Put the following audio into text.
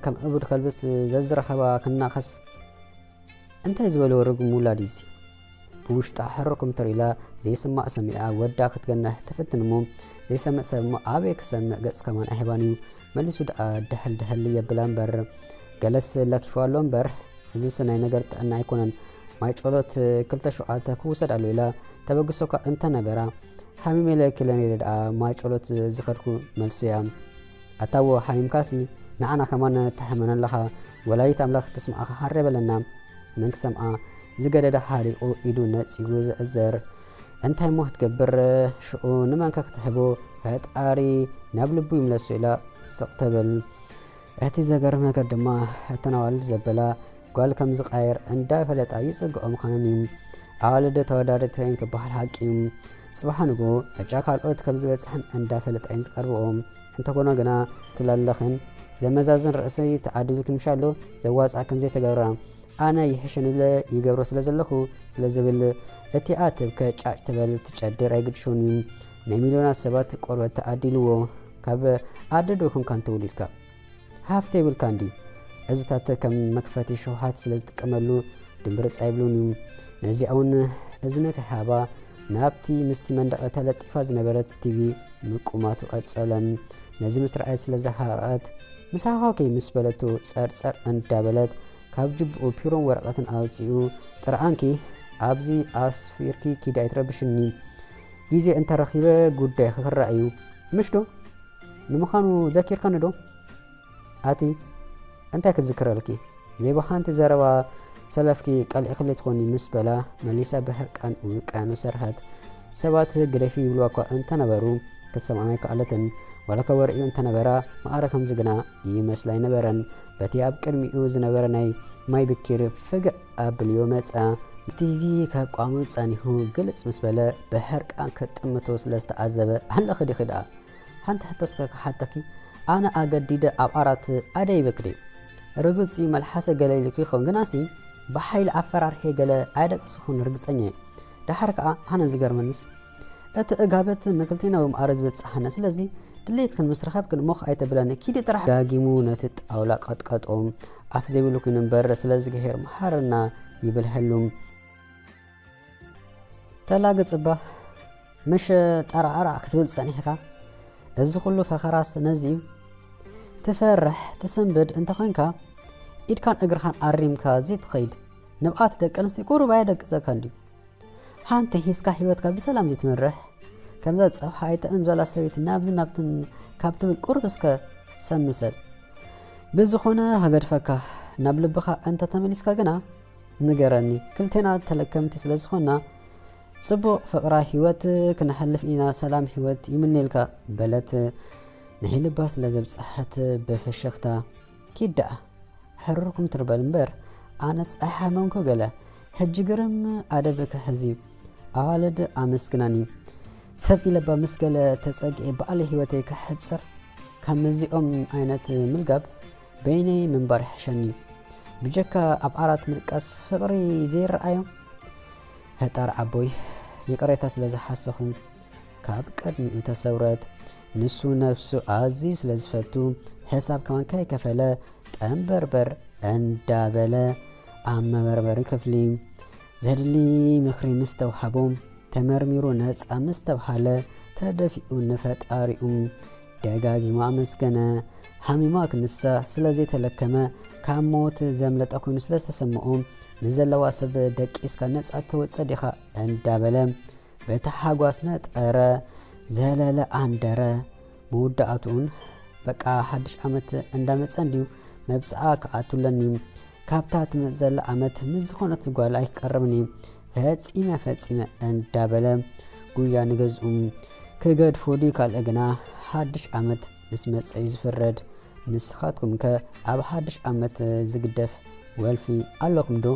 ከም ዕቡድ ከልብስ ዘዝረኸባ ክናኸስ እንታይ ዝበለ ርጉም ውላድ እዚ? ብውሽጣ ሕርኩም ተሪላ ዘይስማዕ ሰሚዓ ወዳ ክትገንሕ ትፍትን እሞ ዘይሰምዕ ሰብ እሞ ኣበይ ክሰምዕ ገጽ ከማን ኣይህባን እዩ። መሊሱ ደኣ ደህል ደህል የብላ እምበር ገለስ ለኪፉ ኣሎ እምበር እዚስ ናይ ነገር ጥዕና ኣይኮነን። ማይ ጸሎት ክልተ ሸውዓተ ክውሰድ ኣሎ ኢላ ተበግሶካ እንተነበራ ሃሚመ ኢለ ክለን ኢለ ደኣ ማይ ጸሎት ዝኸድኩ መልሱ እያ። ኣታዎ ሃሚምካሲ ንዓና ከማን ተሕመና ኣለኻ። ወላዲት ኣምላኽ ትስምዓኻ ሃረ በለና። መን ክሰምዓ ዝገደደ ሓሪቑ ኢዱ ነጺጉ ዝዕዘር እንታይ እሞ ክትገብር ሽዑ ንመንከ ክትሕቦ ፈጣሪ ናብ ልቡ ይምለሶ ኢላ ስቕ ተብል። እቲ ዘገርም ነገር ድማ እተን ኣዋልድ ዘበላ ጓል ከም ዝቃየር እንዳፈለጣ ይጽግዖ ምዃነን እዩ። ኣዋልድ ተወዳደርቲ እየን ክበሃል ሓቂ እዩ። ጽባሕ ንግሆ ዕጫ ካልኦት ከም ዝበጽሐን እንዳፈለጣ እየን ዝቐርብኦ። እንተኾነ ግና ክላለኽን ዘመዛዝን ርእሲ ተዓዲልክን ምሻሎ ዘዋጽኣክን ዘይተገብራ ኣነ ይሕሸን ኢለ ይገብሮ ስለ ዘለኹ ስለ ዝብል እቲኣ ትብከ ጫጭ ትበል ትጨድር ኣይግድሾን እዩ። ናይ ሚልዮናት ሰባት ቆርበት ተዓዲልዎ ካብ ኣደ ዶ ኮንካ እንተወሊድካ ሃፍቲ የብልካ እንዲ። እዚታት ከም መክፈቲ ሸውሃት ስለ ዝጥቀመሉ ድምብርጽ ኣይብሉን እዩ። ነዚኣ እውን እዝኒ ከይሃባ ናብቲ ምስቲ መንደቕ ተለጢፋ ዝነበረት ቲቪ ምቁማቱ ቀጸለ። ነዚ ምስ ረኣየት ስለ ዝሃረቐት ምሳኻ ከይ ምስ በለቶ ጸርጸር እንዳበለት ካብ ጅብኡ ፒሮን ወረቐትን ኣውጺኡ ጥርዓንኪ ኣብዚ ኣስፊርኪ ኪዲ ኣይትረብሽኒ። ግዜ እንተረኺበ ጉዳይ ክክረእ እዩ። ምሽ ዶ? ንምዃኑ ዘኪርካኒ ዶ? ኣቲ እንታይ ክዝክረልኪ? ዘይብሓንቲ ዘረባ ሰለፍኪ ቀልዒኽለይ ትኾኒ ምስ በላ መሊሳ ብሕርቃን ውቅያኖስ ሰርሐት። ሰባት ግደፊ ይብልዋ እኳ እንተነበሩ ክትሰምዖም ኣይከኣለትን። ዋላ እኳ ወርዒኡ እንተነበራ ማዕረ ከምዚ ግና ይመስላ ኣይነበረን። በቲ ኣብ ቅድሚኡ ዝነበረ ናይ ማይ ብኪር ፍግዕ ኣብልዮ መጻ። ቲቪ ከቋሙ ጸኒሑ ግልጽ ምስ በለ ብሕርቃን ክጥምቶ ስለ ዝተዓዘበ ኣለኺ ዲኺ ደኣ? ሓንቲ ሕቶ እስከ ክሓተኪ፣ ኣነ ኣገዲደ ኣብ ዓራት ኣደይበኪ ድየ? ርግጽ እዩ መልሓሰ ገለ ኢልኪ ይኸውን፣ ግናሲ ብሓይሊ ኣፈራርሔ ገለ ኣየደቀስኹን ርግጸኛ እየ። ደሓር ከኣ ኣነ ዝገርመንስ እቲ እጋበት ንክልቴና ብመኣረ ዝበጽሓና፣ ስለዚ ድሌትክን ምስ ረኸብክን ሞኽ ኣይተብለኒ፣ ኪዲ ጥራሕ። ደጋጊሙ ነቲ ጣውላ ቀጥቀጦ፣ ኣፍ ዘይብሉ ኮይኑ እምበር ስለዝግሄር መሓረና ይብል ህሉም። ተላገጽ እባ ምሽ ጠራዕራዕ ክትብል ጸኒሕካ? እዚ ኩሉ ፈኸራስ ነዚ እዩ። ትፈርሕ ትስንብድ እንተኾይንካ ኢድካን እግርኻን ኣሪምካ ዘይትኸይድ ንብዓት ደቂ ኣንስትዮ ቁሩብ ኣየደቅጸካን ድዩ? ሓንቲ ሒዝካ ህይወትካ ብሰላም ዘይትመርሕ ከምዛ ጸብሓ ኣይጥዕምን ዝበላ ሰበይቲ ናብዚ ናብትን ካብ ትብል ቁሩብ እስከ ሰብ ምሰል። ብዝኾነ ከገድፈካ ናብ ልብኻ እንተተመሊስካ ግና ንገረኒ። ክልቴና ተለከምቲ ስለ ዝኾንና ጽቡቕ ፍቕራ ህይወት ክነሕልፍ ኢና። ሰላም ህይወት ይምነየልካ በለት ንሂልባ ስለ ዘብጽሐት ብፍሽኽታ። ኪድ ደኣ ሕርርኩም ትርበል እምበር ኣነስ ኣይሓመምኩ ገለ። ሕጂ ግርም ኣደብ ክሕዝ እዩ። ኣዋልድ ኣመስግናኒ ሰብ ኢለባ ምስ ገለ ተጸግኤ በዓል ህይወተይ ክሕጽር ካብ መዚኦም ዓይነት ምልጋብ በይነይ ምንባር ይሕሸኒ። ብጀካ ኣብ ዓራት ምድቃስ ፍቕሪ ዘይረኣዮም ፈጣር ዓቦይ ይቕሬታ ስለ ዝሓሰኹ ካብ ቅድሚኡ ተሰውረት። ንሱ ነብሱ ኣዝዩ ስለ ዝፈቱ ሕሳብ ከማን ከይከፈለ ጠንበርበር እንዳበለ ኣብ መበርበሪ ክፍሊ ዘድሊ ምኽሪ ምስ ተውሃቦ ተመርሚሩ ነጻ ምስ ተብሃለ ተደፊኡ ንፈጣሪኡ ደጋጊሙ ኣመስገነ። ሃሚማ ክንሳ ስለ ዘይተለከመ ካብ ሞት ዘምለጠ ኮይኑ ስለ ዝተሰምኦ ንዘለዋ ሰብ ደቂስካ ነጻ ትወጽእ ዲኻ እንዳበለ በቲ ሓጓስ ነጠረ ዘለለ ኣንደረ። መወዳእትኡን በቃ ሓድሽ ዓመት እንዳመጸ እንድዩ መብጽዓ ክኣቱለኒ ካብታ ትመጽእ ዘላ ዓመት ምስ ዝኾነት ጓል ኣይክቀርብን እየ ፈጺመ ፈጺመ እንዳበለ ጉያ ንገዝኡ ክገድፎ ድዩ ካልእ ግና ሓድሽ ዓመት ምስ መጸ እዩ ዝፍረድ። ንስኻትኩም ከ ኣብ ሓድሽ ዓመት ዝግደፍ ወልፊ ኣለኹም ዶ?